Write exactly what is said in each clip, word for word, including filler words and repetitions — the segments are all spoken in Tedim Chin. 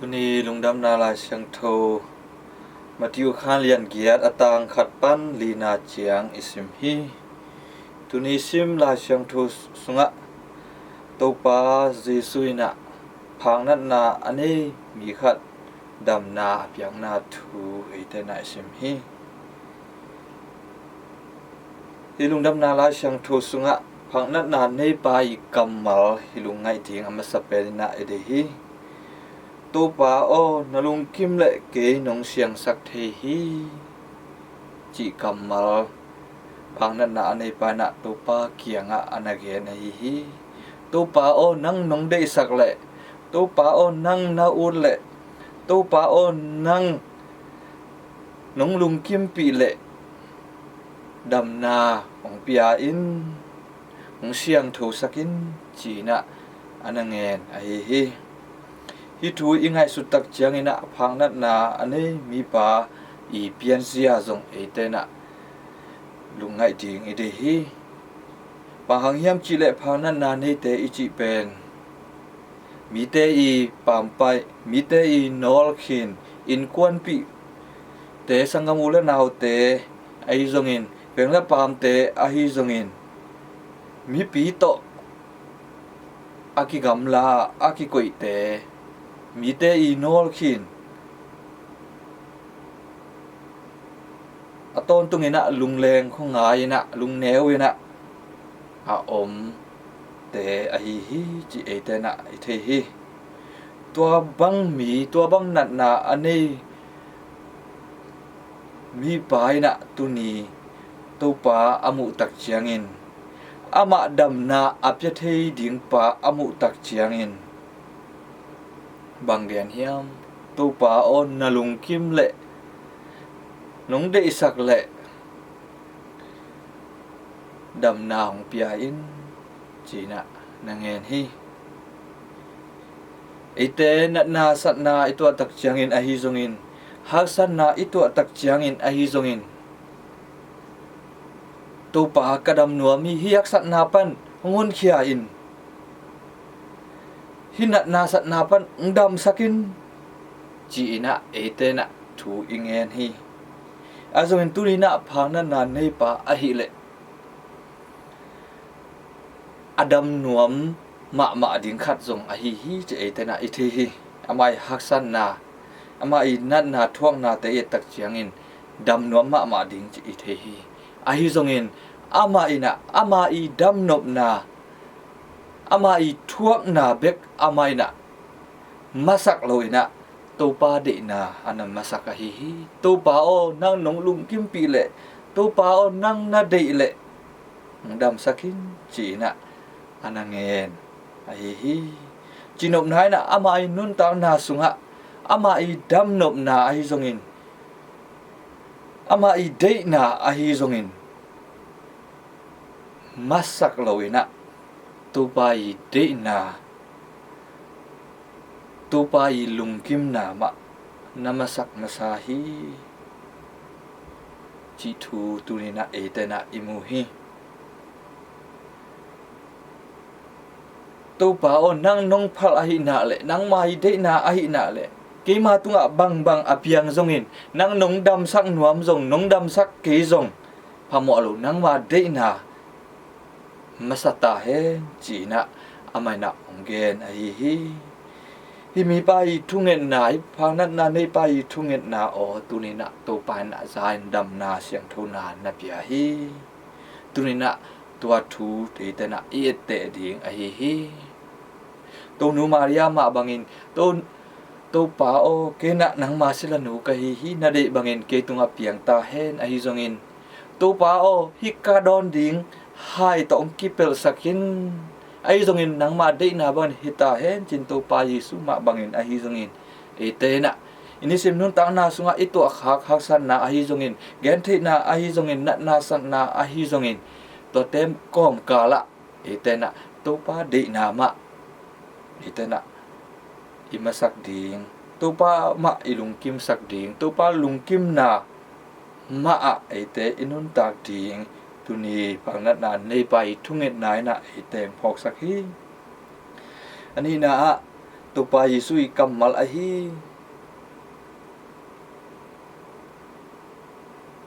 Tuni lungdamna Lai Siangtho Matthew khan lian giat a tang khat pan lina ciang i sim hi. Tuni sim Lai Siangtho sungah Topa Jesuh in ah phaknatna a nei mi khat damna a piakna thu eite in ah i sim hi. Hih lungdamna Lai Siangtho sungah phaknatna neipa i kammal hih lungngaih ding a masa pen in ah i deih hi. Topa aw, na lungkim leh kei nong siangsak thei hi, cih kammal phaknatna a neipa in ah Topa kiangah a na gen ahi hi. Topa aw, nang nong deihsak leh, Topa aw, nang na ut leh, Topa aw, nang nong lungkimpih leh damna hong pia in, hong siangthosak in, ci-in ah a na ngen ahi hi. Hih thu i ngaihsut tak ciangin ah phaknatna a nei mipa i pianzia zong eite in ah lungngaih ding i deih hi. Bang hang hiam cih leh phaknatna neite i cih pen mite i pampai, mite i nawlkhin, innkuanpihte, sanggam u le naute ahi zongin, veng le pamte ahi zongin, mipi tawh a kigamla a kikoihte, mite i nawlkhin, a tawntungin ah lungleng khuangai in ah, lungneu in ah a omte ahi hi, cih eite in ah i thei hi. Tua bang mi, tua bang natna a nei mipa in ah tuni Topa a muh tak ciangin, amah damna a pia thei ding pa a muh tak ciangin, bang gen hiam? Topa aw, na lungkim leh, nong deihsak leh damna hong pia in, ci-in ah na ngen hi. Eite natna satna i tuah tak ciangin ahi zongin, haksatna i tuah tak ciangin ahi zongin, Topa, ka dam nuam hi, hih haksatna pan hong honkhia in, hih natna satna pan hong damsak in, ci-in ah eite in ah thu i ngen hi. Ahi zongin tuni in ah phaknatna neipa ahih leh a dam nuam mahmah ding khat zong ahi hi, ci eite in ah i thei hi. Amah i haksatna, amah i natna thuaknate i et tak ciangin dam nuam mahmah ding ci i thei hi. Ahi zongin amah in ah, amah i damnopna, amah i thuakna bek amah in ah masak lo in ah Topa deihna a na masak ahi hi. Topa aw, nang nong lungkimpih leh, Topa aw, nang na deih leh, hong damsak in, ci-in ah a na ngen ahi hi. Cinopna in ah amah i nuntakna sungah amah i damnopna ahi zongin, amah i deihna ahi zongin masak lo in ah Topa i deihna, Topa i lungkimna mah na masak masa hi, cih thu tuni in ah eite in ah i mu hi. Topa aw, nang nong phal ahih nak leh, nangma i deihna ahih nak leh, keima tungah bangbang a piang zongin, nang nong damsak nuam zong, nong damsak kei zong phamawh lo, nangma deihna masa ta hen, ci-in ah amah in ah hong gen ahi hi. Hih mipa i thungetna, hih phaknatna neipa i thungetna aw, tuni in ah Topa in ah za-in damna siangthona na pia hi. Tuni in ah tua thu eite in ah i etteh ding ahi hi. Tonu Maria mah bangin, To, Topa aw, kei in ah nangma silanu ka hi hi, na deih bangin kei tungah piang ta hen, ahi zongin, Topa aw, hih ka dawn ding hai tawh hong kipelhsak in, ahi zongin nangma deihna bangin hi ta hen, ci-in Topa Jesuh mah bangin ahi zongin, eite in ah i nisim nuntakna sungah i tuahkhak haksatna ahi zongin, gentheihna ahi zongin, natna satna ahi zongin, tuate kawmkal ah eite in ah Topa deihna mah eite in ah i masak ding, Topa mah i lungkimsak ding, Topa lungkimna mah ah eite i nuntak ding, tuni phaknatna neipa i thungetna in ah eite hong phawksak hi. A nihna ah, Topa Jesu i kammal ahi,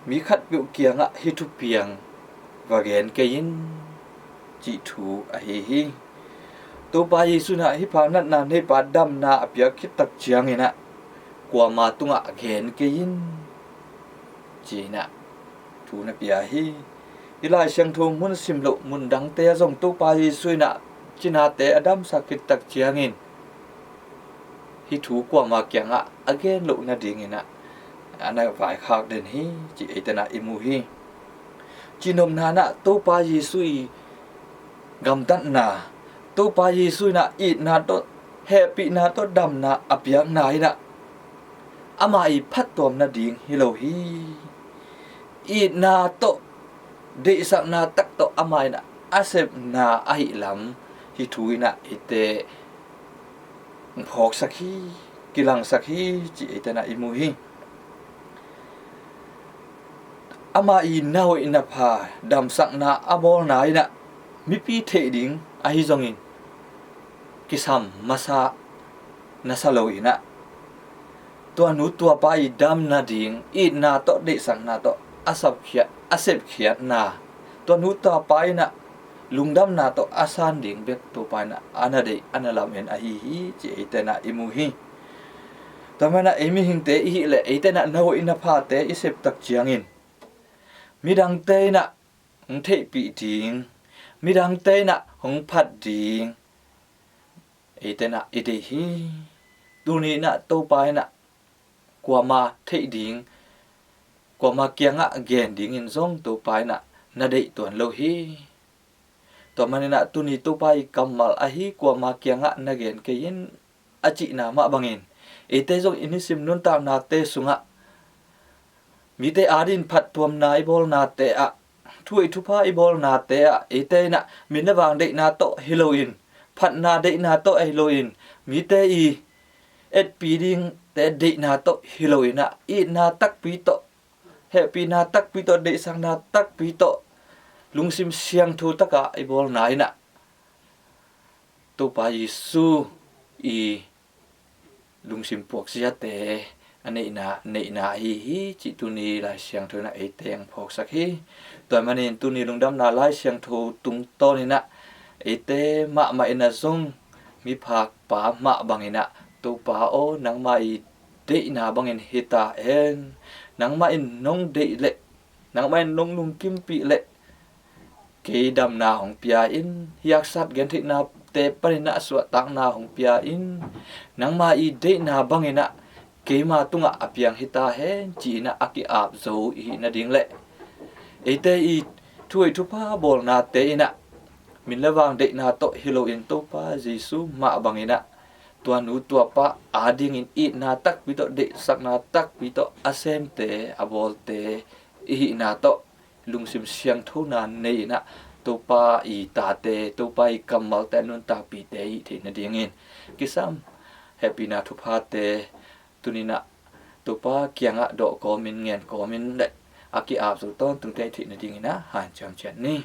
mi khatpeuh kiangah hih thupiang va gen kei in, cih thu ahi hi. Topa Jesu in ah hih pha natna neihpa damna a piak khit tak ciangin ah kuama tungah gen kei in, ci-in ah thu na pia hi. Hih Lai Siangtho mun sim loh mun dangte ah zong Topa Jesu in ah cinate a damsak khit tak ciangin hih thu kuama kiangah a gen loh nadingin ah a na vaikhak den hi, ci eite in ah i mu hi. Cihnopna in ah Topa Jesu i gamtatna, Topa Jesu in ah itna tawh, hehpihna tawh damna a piakna in ah amah i phattuam nading hi lo hi. Itna tawh, deihsakna tak tawh amah in ah a sepna ahih lam hih thu in ah eite phawksak hi, kilangsak hi, ci eite in ah i mu hi. Amah i na hoih na pha damsakna a bawlna in ah mipi theih ding ahi zongin kisam masa na sa lo in ah tua nu tua pa i dam nading itna tawh, deihsakna tawh a sapkhiat, a sepkhiatna, tua nu tua pa in ah lungdamna tawh a san ding bek Topa in ah a na deih, a na lamen ahi hi, ci eite in ah i mu hi. Tua manin ah ei mihingte i hih leh eite in ah na hoih na phate i sep tak ciangin midangte in ah hong theihpih ding, midangte in ah hong phat ding eite in ah i deih hi. Tuni in ah Topa in ah kuama theih ding, kuama kiangah gen dingin zong Topa in ah na deih tuan lo hi. Tua manin ah tuni Topa i kammal ahi, kuama kiangah na gen kei in, a cihna mah bangin eite zong i nisim nuntaknate sungah mite adingin phattuamna i bawlnate ah, thu hoih thupha i bawlnate ah eite in ah min le vang deihna tawh hi loin, phatna deihna tawh ahi loin, mite i etpi dingte deihna tawh hi loin ah itna takpi tawh, hehpihna takpi tawh, deihsakna takpi tawh, lungsim siangtho takah i bawlna in ah Topa Jesu i lungsim puakziate a neihna, neihna ahi hi, cih tuni Lai Siangtho in ah eite hong phawksak hi. Tua manin tuni lungdamna Lai Siangtho tungtawn in ah eite mahmah in ah zong miphakpa mah bangin ah, Topa aw, nangmah i deihna bangin hi ta hen, nangmah in nong deih leh, nangmah in nong lungkimpih leh kei damna hong pia in, hih haksat gentheihnate panin ah suahtakna hong pia in, nangmah i deihna bangin ah keima tungah a piang hi ta hen, ci-in ah a ki-ap zo i hih nading leh eite i thu hoih thupha bawlnate in ah min le vang deihna tawh hi loin Topa Jesu mah bangin ah tua nu tua pa adingin itna takpi tawh, deihsakna takpi tawh a semte, a bawlte i hihna tawh lungsim siangthona nei in ah Topa i tate, Topa i kammalte a nuntakpite i hih theih nadingin kisam hehpihna thuphate tuni in ah Topa kiangah dawh kawmin, ngen kawmin leh a ki-ap zo tawntungte i hih theih nadingin ah hanciam ciat ni.